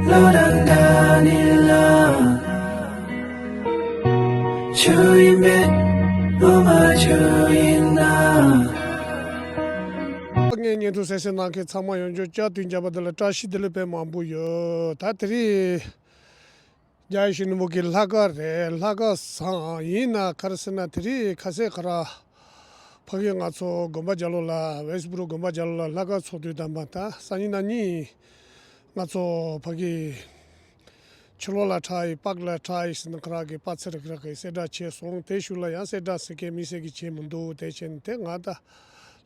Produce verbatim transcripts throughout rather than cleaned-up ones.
བློ་རང་འདྲ་ནི་ལ། ཆུ་ཡིན་མེད་བློ་མ་ཆུ་ཡིན་ན། ངའི་བརྙན་ཐུང་གསན་གཟིགས་གནང་མཁན་ཚང་མ་ཡོངས་རྫོགས་བསྐྱར་དུ་མཇལ་བ་འདི་ལ་བཀྲ་ཤིས་བདེ་ལེགས་དཔེ་མང་པོ་ཡོད། ད་དེ་རིང་རྒྱ་ཡེ་ཤེས་ནོར་བུ་གི་ལྷག་དཀར་རེད། ལྷག་དཀར་བཟང་ཡིན་ན་ག་རེ་ཟེར་ན། དེ་རིང་ཁ་སང་ཁ་ར་ཕ་གི་ང་ཚོ་དགོན་པ་རྒྱ་ལོ་ལ། ཝེ་སི་སྦུ་རུ་དགོན་པ་རྒྱ་ལོ་ལ་ལྷག་དཀར་ཚོགས་འདུ་དང་པ། ད་སང་ཉིན་གནངས་ཉིན་ང་ཚོ་ཕ་གི་ཕྱི་ལོགས་ལ་ཁྲིད་ཡིན། པཱག་ལ་ཁྲིད་ཡིན་ཟེར་ནས་ཁ་ར་གི་པཱ་ཚེ་རིང་ཁ་ར་གིས་གསལ་བསྒྲགས་བྱས་སོང་། དེ་ཤུལ་ལ་ཡང་གསལ་བསྒྲགས་ཟེར་མཁན་དམིགས་བསལ་གྱི་བྱས་མི་འདུག་དེ་བྱས་ནས་དེ་ང་ད་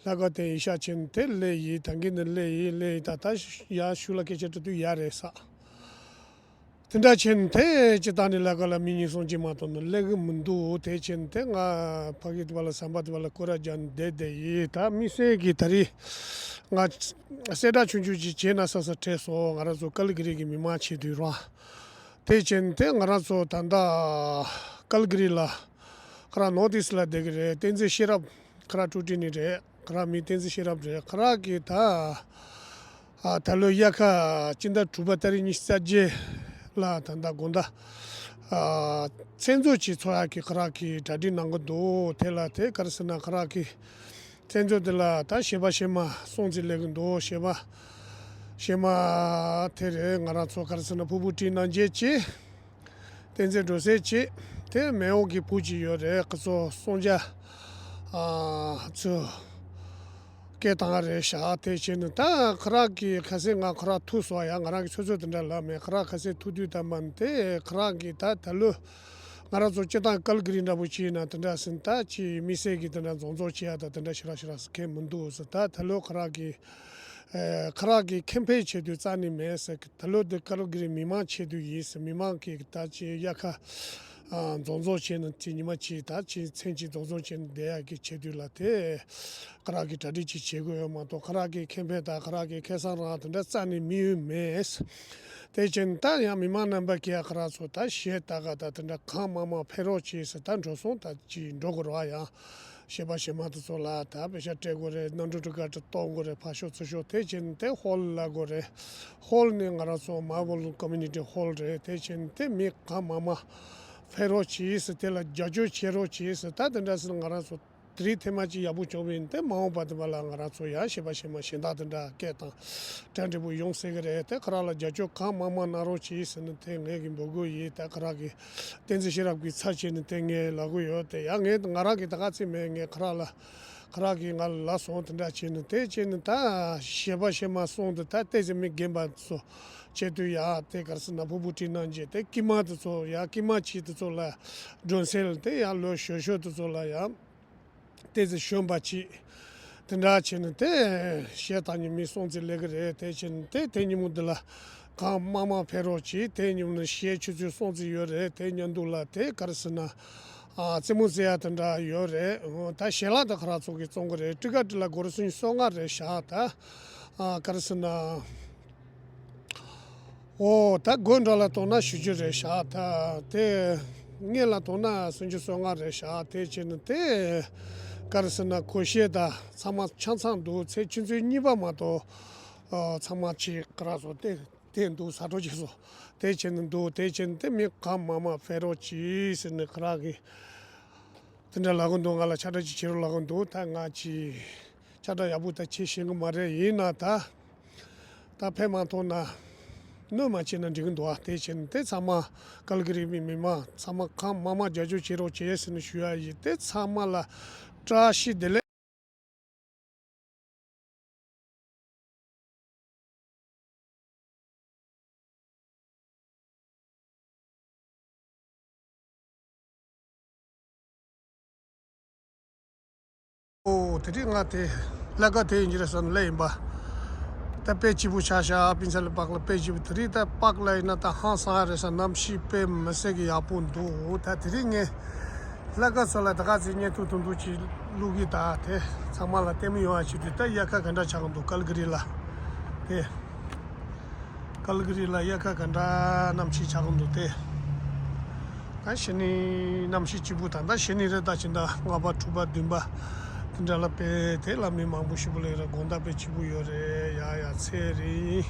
ལྷག་དཀར་དེ་ཡིག་ཆ་བྱས་ནས་དེ་སླེབས་ཡིན། ད་གིན་ནས་སླེབས་ཡིན། སླེབས་ཡིན། ད་ད་ཡར་ཤུལ་ལ་སྐད་ཆ་དྲི་དུས་ཡག་རེད་ཟེར། དེ་འདྲ་བྱས་ནས་དེ་སྤྱིར་བཏང་ནས་ལྷག་དཀར་ལ་མི་གཉིས་གསུམ་གཅིག་མ་གཏོགས་ནས་སླེབས་ཀྱི་མི་འདུག་དེ་བྱས་ནས་དེ་ང་ཕ་གི་དེ་བ་ལ་ཟམ་པ་དེ་བ་ལ་སྐོར་ར་རྒྱག་ནས་བསྡད་བསྡད་ཡིན། ད་དམིགས་བསལ་གྱི་ད་རེས་ང་གསལ་བསྒྲགས་ཆུང་ཆུང་ཅིག་བྱས་ན་བསམ་བསམ་དྲན་སོང་། ང་རང་ཚོ་ཀལ་གི་རི་གི་མི་མང་ཆེད་དུ་རང་། དེ་བྱས་ནས་དེ་ང་རང་ཚོ་ད་ལྟ་ཀལ་གི་རི་ལ་ཁ་ར་ནོར་ཐི་ཨིསྟ་ལ་བསྡད་ཀྱི་རེད། བསྟན་འཛིན་ཤེས་རབ་ཁ་ར་ཀྲུའུ་ཀྲི་ནས་རེད། ཁ་ར་མི་བསྟན་འཛིན་ཤེས་རབ་རེད། ཁ་ར་གི་ད་ཨ་ད་ལོ་དབྱར་ཁ་སྤྱི་ཟླ་དྲུག་པ་ཏ་རིག་ཉི་ཤུ་རྩ་བརྒྱད་ལ་ད་ལྟ་དགོང་དག་ཨ་མཚན་ཚོགས་ཅིག་ཚོགས་ཡག་གི་ཁ་ར་གི་གྲ་སྒྲིག་གནང་གི་འདུག་དེ་ལ་དེ་ག་རེ་ཟེར་ན་ཁ་ར་གི་མཚན་ཚོགས་དེ་ལ་ད་གཞས་པ་གཞས་མ་སོང་ཙི་སླེབས་ཀྱི་འདུག་གཞས་པ་གཞས་མ་དེ་རེད། ང་རང་ཚོ་ག་རེ་ཟེར་ན་ཕུར་བུ་བཀྲིས་རྣམ་རྒྱལ་གྱིས། བསྟན་འཛིན་སྒྲོལ་གསལ་གྱིས། དེ་མེས་དབོན་གྱི་བུ་གཅིག་ཡོད་རེད། ཁོ་ཚོ་གསུམ་ཆ་ཨ་ཚོ་སྐད་བཏང་རེད་ཤག་དེ་བྱས་ནས་ད་ཁ་ར་གི་ཁ་སང་ང་ཁ་ར་ཐུག་སོང་ཡ། ང་རང་གི་ཚོད་ཚོད་དེ་འདྲ་ལབ་མེད། ཁ་ར་ཁ་སང་ཐུག་དུས་ད་མ་དེ་ཁ་ར་གི་ད་ད་ལོ་ང་རང་ཚོ་སྤྱིར་བཏང་ཀལ་གི་རི་འདྲ་པོ་ཅིག་ཡིན་ན་དེ་འདྲ་ཟིན་ད་ཅིག་དམིགས་བསལ་གྱི་དེ་འདྲ་འཛོམས་འཛོམས་བྱེད་ཡ་ད་དེ་འདྲ་ཞེ་དྲག་ཞེ་དྲག་ཟེར་མཁན་མི་འདུག་ཟེར། ད་ད་ལོ་ཁ་ར་གི་ཨེ་ཁ་ར་གི་ཁེ་ཕན་ཆེད་དུ་རྩ་ནས་མེད་ཟེར། ད་ལོ་འདི་ཀལ་གི་རི་མི་མང་ཆེད་དུ་ཡིན་ཟེར། མི་མང་གིས་ད་ཅིག་དབྱར་ཁ་ཨ་འཛོམས་འཛོམས་བྱས་ནས་ཅིག་ཉི་མ་གཅིག་ད་ཅིག་མཚན་གཅིག་འཛོམས་འཛོམས་བྱས་ནས་བསྡད་ཡག་གི་ཆེད་དུ་ལ་དེ་ཁ་ར་གི་གྲ་སྒྲིག་ཅིག་བྱེད་དགོས་ཡོད་མ་གཏོགས། ཁ་ར་གི་ཁེ་ཕན་དང་ཁ་ར་གི་ཁེ་བཟང་རང་དེ་འདྲ་རྩ་ནས་མི་ཡོང་མེད། དེ་བྱས་ནས་ད་ཡང་མི་མང་རྣམ་པ་གིས་ཁ་ར་ཚོ་ད་གཞས་ལྟ་ག་ད་དེ་འདྲ་གང་མང་མང་ཕེབས་རོགས་གྱིས་ཟེར། ད་འགྲོ་སོང་ད་ཅིག་འགྲོ་དགོས་རེད་བ། ཡང་གཞས་པ་གཞས་མ་དེ་ཚོ་ལ་ད་པེ་ཤ་སྤྲད་དགོས་རེད། གནམ་གྲུ་གྲུ་ཁ་གྲུ་གཏོང་དགོས་རེད། ཕར་ཤོག་ཚུར་ཤོག་དེ་བྱས་ནས་དེ་ཧོལ་ལ་དགོས་རེད། ཧོལ་ནས་ང་རང་ཚོ་མར་བོ་ལུང་ཀོ་མུ་ནི་ཊི་ཧོལ་རེད། དེ་བྱས་ནས་དེ་མི་གང་མང་མང་ཕེབས་རོགས་གྱིས་ཟེར། དེ་ལ་རྒྱབ་སྐྱོར་བྱེད་རོགས་གྱིས་ཟེར། ད་དེ་འདྲ་ཟེར་ང་རང་ཚོ་དེ་རིང་ཐེངས་མ་གཅིག་ཡག་པོ་བྱུང་བ་ཡིན། དེ་མ་འོངས་པ་དེ་བ་ལ་ང་རང་ཚོ་ཡང་གཞས་པ་གཞས་མ་གཞན་དག་དེ་འདྲ་སྐད་དང་གྲ་འགྲིག་པོ་ཡོང་སྲིད་ཀྱི་རེད། དེ་ཁ་ར་ལ་རྒྱབ་སྐྱོར་གང་མང་མང་གནང་རོགས་གྱིས་ཟེར་ནས་དེ་ངེད་ཀྱི་འབོད་སྐུལ་ཡིན། ད་ཁ་ར་གི་བསྟན་འཛིན་ཤེས་རབ་ཀྱི་ཚབ་བྱས་ནས་དེ་ངས་ལབ་གི་ཡོད། དེ་ཡང་ངས་ང་རང་གིས་ད་ག་ཚོད་མེད། ངས་ཁ་ར་ལ་ཁ་ར་གིས་ང་ལ་ལབ་སོང་དེ་འདྲ་བྱས་ནས། དེ་བྱས་ནས་ད་གཞས་པ་གཞས་མ་གསུམ་དེ་ད་ཏོག་ཙམ་མི་རྒན་པ་ཚོ་བྱེད་དུས་ཡ་དེ་ག་རེ་ཟེར་ན་ཕུར་བུ་བཀྲིས་རྣམ་རྒྱལ་དེ་སྐྱེས་མ་དེ་ཚོ་ཡ་སྐྱེས་མ་གཅིག་དེ་ཚོ་ལ་སྒྲོན་གསལ་དེ་ཡ་ལོ་གཞོན་གཞོན་དེ་ཚོ་ལ་ཡ། ཏོག་ཙམ་གཞོན་པ་ཅིག་དེ་འདྲ་བྱས་ནས་དེ་གཞས་བཏང་མཁན་མི་གསུམ་ཙམ་སླེབས་ཀྱི་རེད། དེ་བྱས་ནས་དེ་དེ་ཉིན་མོ་འདི་ལ་གང་མང་མང་ཕེབས་རོགས་གྱིས། དེ་ཉིན་མོ་ནས་གཞས་ཆུ་ཚོད་གསུམ་ཙམ་ཡོད་རེད། དེ་ཉིན་དུ་ལ་དེ་ག་རེ་ཟེར་ན་ཨ་རྩེད་མོ་རྩེ་ཡ་དེ་འདྲ་ཡོད་རེད། ད་ཞལ་ལག་དེ་ཁ་ར་ཚོ་གིས་བཙོང་གི་རེད། ཊི་ཀེ་ཊི་ལ་སྒོར་སུམ་ཅུ་སོ་ལྔ་རེད་ཤག་ད་ཨ་ག་རེ་ཟེར་ན། ཨོ་ད་སྒོར་འགྲོ་ལ་གཏོང་ན་བཞི་བཅུ་རེད་ཤག་ད་དེ་སྔོན་ལ་གཏོང་ན་སུམ་ཅུ་སོ་ལྔ་རེད་ཤག་དེ་བྱས་ནས་དེ་ག་རེ་ཟེར་ན་གོས་ཞབས་དང་ཚང་མ་ཆ་ཚང་འདུག་ཚེས་ཆུ་ཚོད་གཉིས་པ་མ་གཏོགས་ཨོ་ཚང་མ་ཆེ་ཁ་ར་ཚོ་དེ་དེ་འདུག་ཟ་འཕྲོ་བྱས་སོང་། དེ་བྱས་ནས་འདུག་དེ་བྱས་ནས་དེ་མི་གང་མང་མང་ཕེབས་རོགས་གྱིས་ཟེར་ནས་ཁ་ར་གིས་དེ་འདྲ་ལབ་གི་འདུག་ང་ལ་ཕྱག་བྲིས་ཅིག་བྱེད་རོགས་ལབ་གི་འདུག་ད་ང་ཅིག་ཕྱག་བྲིས་ཡག་པོ་ད་བྱེད་ཤེས་གི་མ་རེད། ཡིན་ན་ད་ད་ཕེབས་མ་ཐུབ་ན་གནོད་མ་བྱེད་ན་འགྲིག་གི་འདུག་ཨ་དེ་བྱས་ནས་དེ་ཚང་མ་ཀལ་གི་རི་མི་མི་མང་ཚང་མ་གང་མང་མང་རྒྱབ་སྐྱོར་བྱེད་རོགས་བྱེད་ཟེར་ནས་ཞུ་ཡ་ཡིན། དེ་ཚང་མ་ལ་བཀྲ་ཤིས་བདེ་ལེགས། ཨོ་དེ་རིང་ང་དེ་ལྷག་དཀར་དེ་ཡིན་གྱི་རེད་བསམ་ནས་སླེབས་ཡིན་པ། ད་དཔེ་སྐྱིད་པོ་ཆགས་ཤག་པིན་ཚ་ལི་པཱག་ལ་དཔེ་སྐྱིད་པོ། དེ་རིང་ད་པཱག་ལ་ཡིན་ན་ད་ཧང་སང་རེད་ཤག་གནམ་གཤིས་དཔེ་མི་སྲིད་ཀྱི་ཡག་པོ་འདུག་ད་དེ་རིང་ངས་ལྷག་དཀར་ཚོ་ལ་ད་ག་ཚོད་བརྙན་ཐུང་ཐུང་ཐུང་ཅིག་བླུག་གི། ད་དེ་ཚང་མ་ལ་ལྟད་མོ་ཡོང་བ་བྱེད་དུས་ད་དབྱར་ཁ་ག་འདྲ་ཆགས་ཀྱི་འདུག་ཀལ་གི་རི་ལ། དེ་ཀལ་གི་རི་ལ་དབྱར་ཁ་ག་འདྲ་གནམ་གཤིས་ཆགས་ཀྱི་འདུག་དེ་ད་གཞི་ནས་གནམ་གཤིས་སྐྱིད་པོ། ད་ད་གཞི་ནས་རེད། ད་ཕྱི་ཟླ་ལྔ་པ་དྲུག་པ་བདུན་པ་དེ་འདྲ་ལ་དཔེ་དེ་ལ་མི་མང་པོ་ཞིག་པོ་སླེབས་རེད། དགོང་དག་དཔེ་སྐྱིད་པོ་ཡོད་རེད། ཡ་ཡ་ཚེ་རིང་།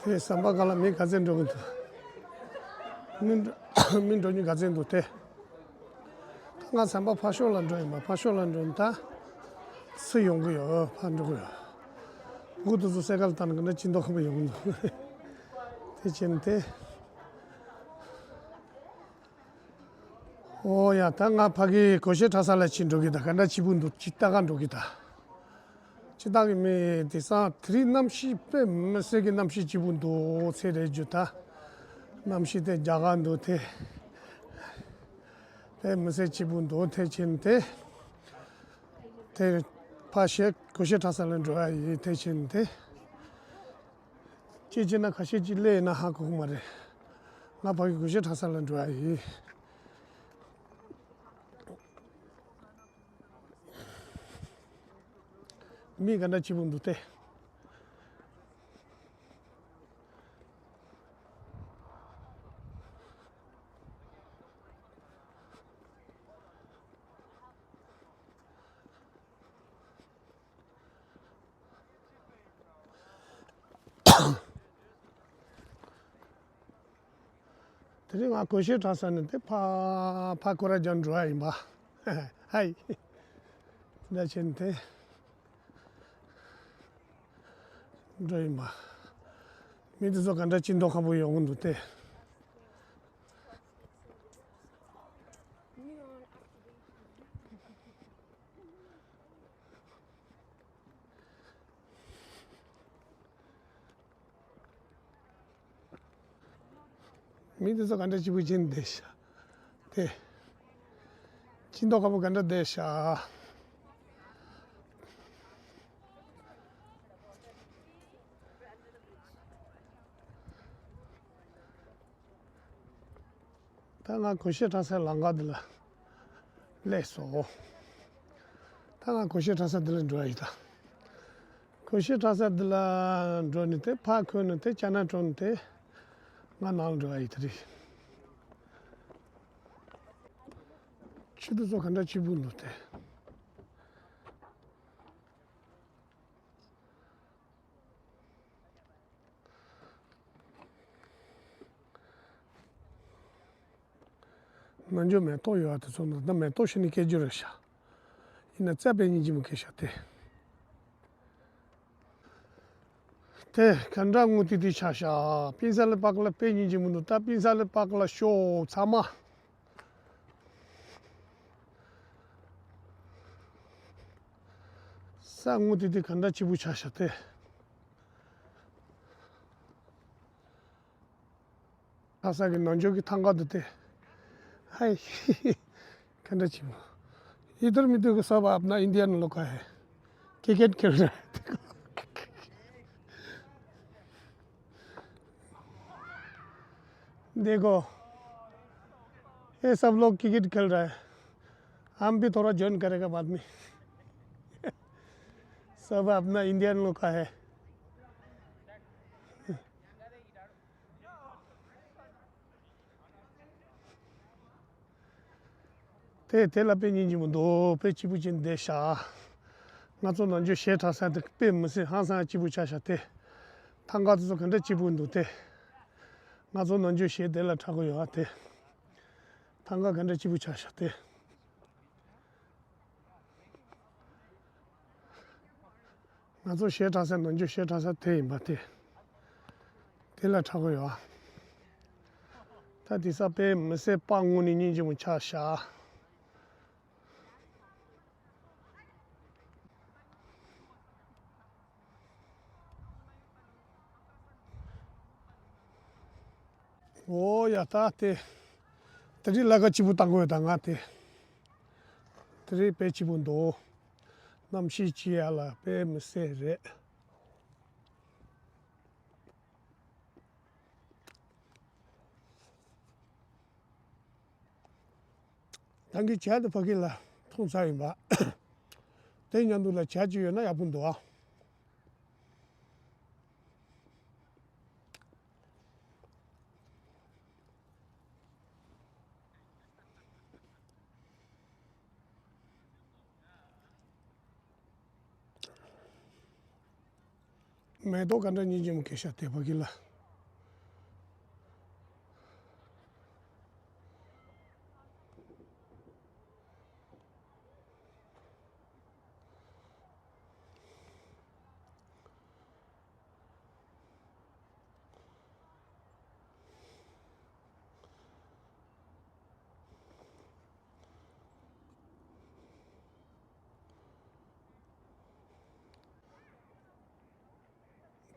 ངའི་ཟམ་པ་སྒང་ལ་མི་ག་ཚད་འགྲོ་གི་འདུག་མི་འགྲོ་མི་འགྲོ་མཁན་ག་ཚད་འདུག་སྟེ། ད་ང་ཟམ་པ་ཕར་ཕྱོགས་ལ་འགྲོ་ཡིན་པ། ཕར་ཕྱོགས་ལ་འགྲོ་ནི་ད་སུ་ཡོང་གི་ཡོད། ཕར་འགྲོ་གི་ཡོད། མགོ་དེ་ཚོ་སེ་གལ་བཏང་ན་ག་འདྲ་ཅིག་མདོག་ཁ་པོ་ཡོང་གི་འདུག་དེ་བྱས་ནས་དེ། ཨོ་ཡ། ད་ང་ཕ་གི་སྒོར་གཞས་འཁྲབ་ས་ལ་ཕྱིན་འགྲོ་གི། ད་ག་འདྲ་སྐྱིད་པོ་འདུག་ཅིག་ལྟ་ག་འགྲོ་གི་ད། སྤྱིར་བཏང་གི་མི་དེང་སང་དེ་རིང་གནམ་གཤིས་དཔེ་མི་སྲིད་ཀྱི་གནམ་གཤིས་སྐྱིད་པོ་འདུག་ཚེ་རེད་རྒྱུ་ད། གནམ་གཤིས་དེ་རྒྱ་གར་འདུག་དེ། དཔེ་མི་སྲིད་སྐྱིད་པོ་འདུག་དེ་བྱས་ནས་དེ། དེ་ཕར་གཞས་སྒོར་གཞས་འཁྲབ་ས་ལ་འགྲོ་ཡ་ཡིན། དེ་བྱས་ནས་དེ། ཅིག་བྱས་ན་ཁ་ཤས་ཅིག་སླེབས་ཡོད་ན་ཧ་གོ་གི་མ་རེད། ང་ཕ་གི་སྒོར་གཞས་འཁྲབ་ས་ལ་འགྲོ་ཡ་ཡིན། མི་ག་འདྲ་སྐྱིད་པོ་འདུག་སྟེ། དེ་རིང་ང་སྒོར་གཞས་འཁྲབ་ས་ནས་དེ་ཕ་ཕ་སྐོར་ར་རྒྱག་འགྲོ་ཡ་ཡིན་པ། ཧའི། དེ་འདྲ་བྱས་ནས་དེ་འགྲོ་ཡིན་པ། མི་དེ་ཚོ་ག་འདྲ་ཅིག་མདོག་ཁ་པོ་ཡོང་གི་འདུག་སྟེ། མི་དེ་ཚོ་ག་འདྲ་སྐྱིད་པོ་བྱས་ནས་བསྡད་ཤག་དེ། སྐྱིད་མདོག་ཁ་པོ་ག་འདྲ་བསྡད་ཤག་ད་ང་སྒོར་གཞས་འཁྲབ་སའི་ལམ་ཁ་འདི་ལ་སླེབས་སོང་། ད་ང་སྒོར་གཞས་འཁྲབ་ས་འདི་ལ་འགྲོ་ཡ་ཡིན་ད། སྒོར་གཞས་འཁྲབ་ས་འདི་ལ་འགྲོ་ནས་དེ་ཕར་འཁོར་ནས་དེ་ཅ་ན་གྲོང་ནས་དེ་ང་ནང་ལ་འགྲོ་ཡ་ཡིན་ད་རེད། ཆུ་དེ་ཚོ་ག་འདྲ་སྐྱིད་པོ་འདུག་སྟེ། ནང་ཆོས་མེ་ཏོག་ཡོད་པ་དེ་ཚོ་ནང་ད་མེ་ཏོག་ཤི་ནས་སྐྱེ་རྒྱུ་རེད་ཤག་ཡིན་ན་རྩྭ་དཔེ་སྙིང་རྗེ་མོ་སྐྱེས་ཤག་དེ། དེ་ག་འདྲ་སྔོ་ཏི་ཏི་ཆགས་ཤག་པིན་ས་ལི་པག་ལ་དཔེ་སྙིང་རྗེ་མོ་འདུག་ད་པིན་ས་ལི་པག་ལ་ཤོག་ཚང་མ། ས་སྔོ་ཏི་ཏི་ག་འདྲ་སྐྱིད་པོ་ཆགས་ཤག་དེ། ལྷ་ས་གི་ནང་ཆོས་ཀྱི་ཐང་ག་དུ་དེ། ཧའི། ག་འདྲ་ཆེན་པོ། इधर में देखो, सब अपना इंडियन लोग का है। क्रिकेट खेल रहा है। देखो, ये सब लोग क्रिकेट खेल रहा है। हम भी थोड़ा ज्वाइन करेगा बाद में। सब अपना इंडियन लोग का है। དེ་དེ་ལ་དཔེ་སྙིང་རྗེ་མོ་འདུག་དཔེ་སྐྱིད་པོ་ཅིག་བསྡད་ཤག་ང་ཚོ་ནང་ཆོས་གཞས་འཁྲབ་ས་དེ་དཔེ་མི་སྲིད་ཧང་སང་སྐྱིད་པོ་ཆགས་ཤག་དེ། ཐང་ག་དེ་ཚོ་ག་འདྲ་སྐྱིད་པོ་འདུག་དེ། ང་ཚོ་ནང་ཆོས་གཞས་དེ་ལ་འཁྲབ་གི་ཡོད་ཨ་དེ། ཐང་ག་ག་འདྲ་སྐྱིད་པོ་ཆགས་ཤག་དེ། ང་ཚོ་གཞས་འཁྲབ་ས་ནང་ཆོས་གཞས་འཁྲབ་ས་དེ་ཡིན་པ་དེ། དེ་ལ་འཁྲབ་གི་ཡོད། ད་དེ་ས་དཔེ་མི་སྲིད་པ་དངོས་གནས་སྙིང་རྗེ་མོ་ཆགས་ཤག་ཨོ་ཡ་ད་དེ། དེ་རིང་ལས་ཀ་སྐྱིད་པོ་བཏང་དགོས་ད་ང་དེ། དེ་རིང་དཔེ་སྐྱིད་པོ་འདུག་གནམ་གཤིས་སྐྱིད་ཡ་ལ་དཔེ་མི་སྲིད་རེད། ད་གིན་ཇ་དེ་ཕ་གི་ལ་འཐུང་ཚར་ཡིན་པ། དེ་མཉམ་དུ་ལ་ཇ་ཅིག་ཡོད་ན་ཡག་པོ་འདུག་ཨ། མེ་ཏོག་ག་འདྲ་སྙིང་རྗེ་མོ་སྐྱེས་ཤག་དེ་ཕ་གི་ལ།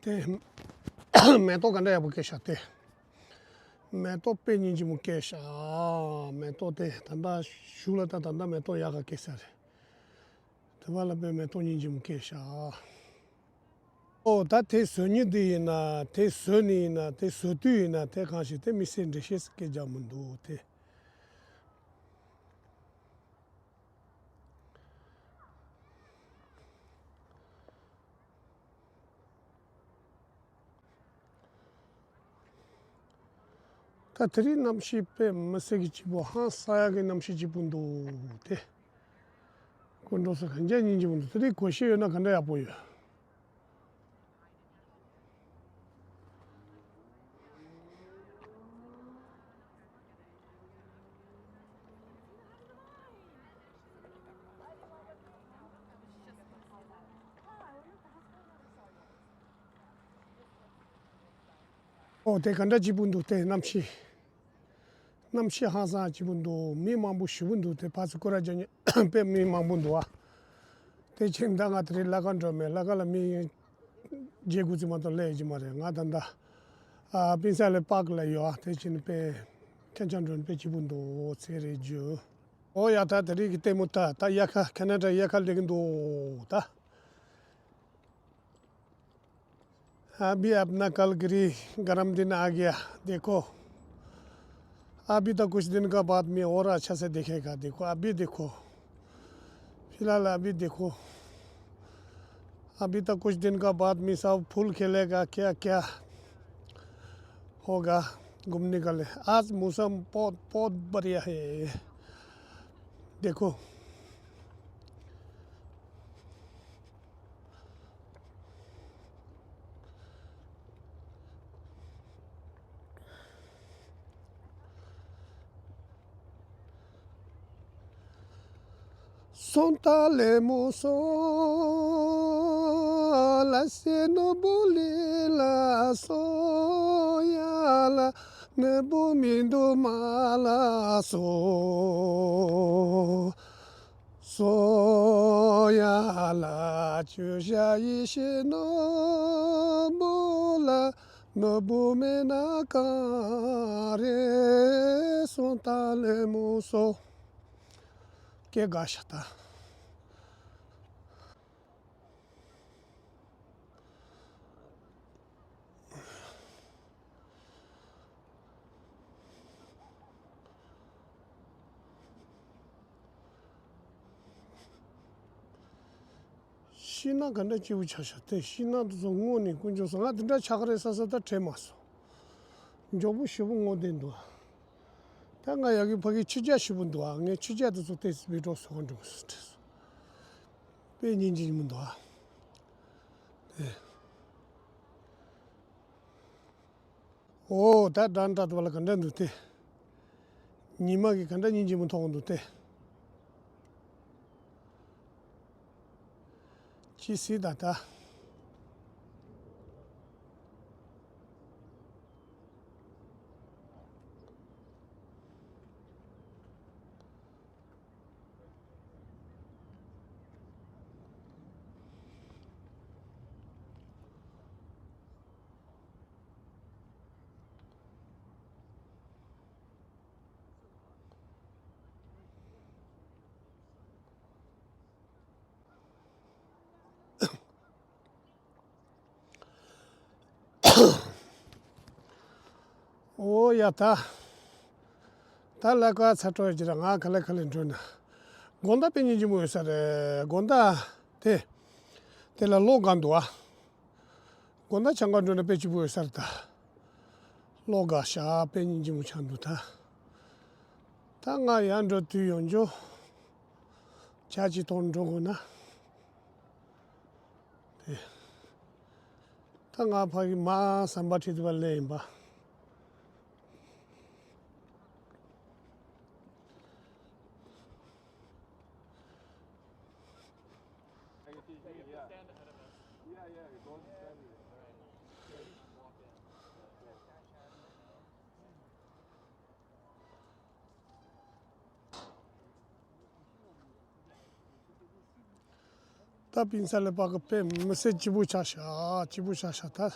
དེ་མེ་ཏོག་ག་འདྲ་ཡག་པོ་སྐྱེས་ཤག་དེ། མེ་ཏོག་དཔེ་སྙིང་རྗེ་མོ་སྐྱེས་ཤག་མེ་ཏོག་དེ་ད་ལྟ་ཞུགས་ལ་ད་ད་ལྟ་མེ་ཏོག་ཡག་ག་སྐྱེས་ས་རེད། དེ་བ་ལ་དཔེ་མེ་ཏོག་སྙིང་རྗེ་མོ་སྐྱེས་ཤག་ཨོ་ད་དེ་བཟོ་མྱི་འདི་ཡིན་ན། དེ་བཟོ་ནི་ཡིན་ན། དེ་བཟོ་དུས་ཡིན་ན། དེ་གང་ཞིག་དེ་མི་སེར་འགྲེལ་བཤད་སྐད་རྒྱག་མི་འདུག་དེ། ད་དེ་རིང་གནམ་གཤིས་དཔེ་མི་སྲིད་ཀྱི་སྐྱིད་པོ། ཧང་སང་ཡག་གི་གནམ་གཤིས་སྐྱིད་པོ་འདུག་དེ། ཀུན་འགྲོ་ས་གང་ཅག་སྙིང་རྗེ་པོ་འདུག་དེ་རིང་གོ་ཤེས་ཡོད་ན་ག་འདྲ་ཡག་པོ་ཡོད། ཨོ་དེ་ག་འདྲ་སྐྱིད་པོ་འདུག་དེ་གནམ་གཤིས། གནམ་གཤིས་ཧང་སང་སྐྱིད་པོ་འདུག་མི་མང་པོ་ཞེ་པོ་འདུག་དེ་ཕར་ཚུར་སྐོར་ར་རྒྱག་མཁན་དཔེ་མི་མང་པོ་འདུག་ཨ། དེ་ཕྱིན་ད་ང་དེ་རིང་ལྷ་ཁང་འགྲོ་མེད། ལྷ་ཁང་ལ་མི་བརྒྱད་དགུ་ཙམ་མ་གཏོགས་སླེབས་ཀྱི་མ་རེད། ང་ད་ལྟ་ཨ་པིན་ས་ལེ་པཱག་ལ་ཡོད་ཨ། དེ་ཕྱིན་དཔེ་ཁྱེད་ཅག་འགྲོ་ན་དཔེ་སྐྱིད་པོ་འདུག་ཚེ་རེ་རྒྱུ། ཨོ་ཡ་ད་དེ་རིང་གི་ལྟད་མོ་ད་ད་དབྱར་ཁ་ཁ་ན་ཌ་དབྱར་ཁ་སླེབས་ཀྱི་འདུག་ད། अभी अपना कलगरी गरम दिन आ गया। देखो, अभी तो कुछ दिन का बाद में और अच्छा से दिखेगा। देखो, अभी देखो, फिलहाल अभी देखो, अभी तो कुछ दिन का बाद में सब फूल खिलेगा, क्या क्या होगा घूमने के लिए। आज मौसम बहुत, बहुत बढ़िया है। देखो। སོང་ད་ལེ་མོ་སོང་། ལ་སེ་ནོར་བུ་ལི་ལ་སོང་ཡ་ལ། ནོར་བུ་མི་འདུག་མ་ལ་སོང་། སོང་ཡ་ལ་ཆུ་ཞག་ཡེ་ཤེས་ནོར་བུ་ལ། ནོར་བུ་མེད་ན་གང་རེད། སོང་ད་ལེ་མོ་སོང་། སྐད་དགའ་ཤ་ད། ཤིང་ནགས་ག་འདྲ་སྐྱིད་པོ་ཆགས་ཤག་དེ་ཤིང་ནགས་དེ་ཚོ་སྔོན་ནས་དཀོན་མཆོག་གསུམ་ང་དེ་འདྲ་ཆགས་ཀྱི་རེད་བསམ་བསམ་ད་དྲན་མ་སོང་། མགྱོགས་པོ་ཞེ་པོ་སྔོ་ལྡན་འདུག་ད་ང་ཡ་གི་ཕ་གི་ཆུ་རྐྱལ་ཞེ་པོ་འདུག་ཨ། ངས་ཆུ་རྐྱལ་དེ་ཚོ་ཏོག་ཙམ་བི་ཌི་ཡོ་བཟོ་ག་འགྲོ་དགོས་ཟེར་དྲན་སོང་། དཔེ་སྙིང་རྗེ་མོ་འདུག་ཨ། དེ། ཨོ་ད་འགྲམ་འདྲ་དུ་བ་ལ་ག་འདྲ་འདུག་སྟེ། ཉི་མ་གི་ག་འདྲ་སྙིང་རྗེ་མོ་མཐོང་འདུག་སྟེ། ཅི་སྲིད་ད་ད། ཨོ་ཡ་ད། ད་ལ་ཀ་ཚ་དྲོད་ཀྱི་ར་ང་ག་ལེ་ག་ལེ་འགྲོ་ན། དགོང་དག་དཔེ་སྙིང་རྗེ་མོ་ཡོད་ས་རེད། དགོང་དག་དེ། དེ་ལ་གློག་གང་འདུག་ཨ། དགོང་དག་ཆང་ཁང་འགྲོ་ན་དཔེ་སྐྱིད་པོ་ཡོད་ས་རེད་ད། གློག་དགའ་ཤག་དཔེ་སྙིང་རྗེ་མོ་ཆགས་འདུག་ད། ད་ང་ཡར་འགྲོ་དུས་ཡོང་རྒྱུ། ཇ་ཅིག་འཐུང་འགྲོ་དགོས་ན། དེ། ད་ང་ཕ་གི་མ་ཟམ་པ་ཁྲིད་དུ་བ་ལེ་ཡིན་པ། ད་པིན་ས་ལེ་པ་གི་པེ་མི་སེར་སྐྱིད་པོ་ཆགས་ཤག་སྐྱིད་པོ་ཆགས་ཤག་ད།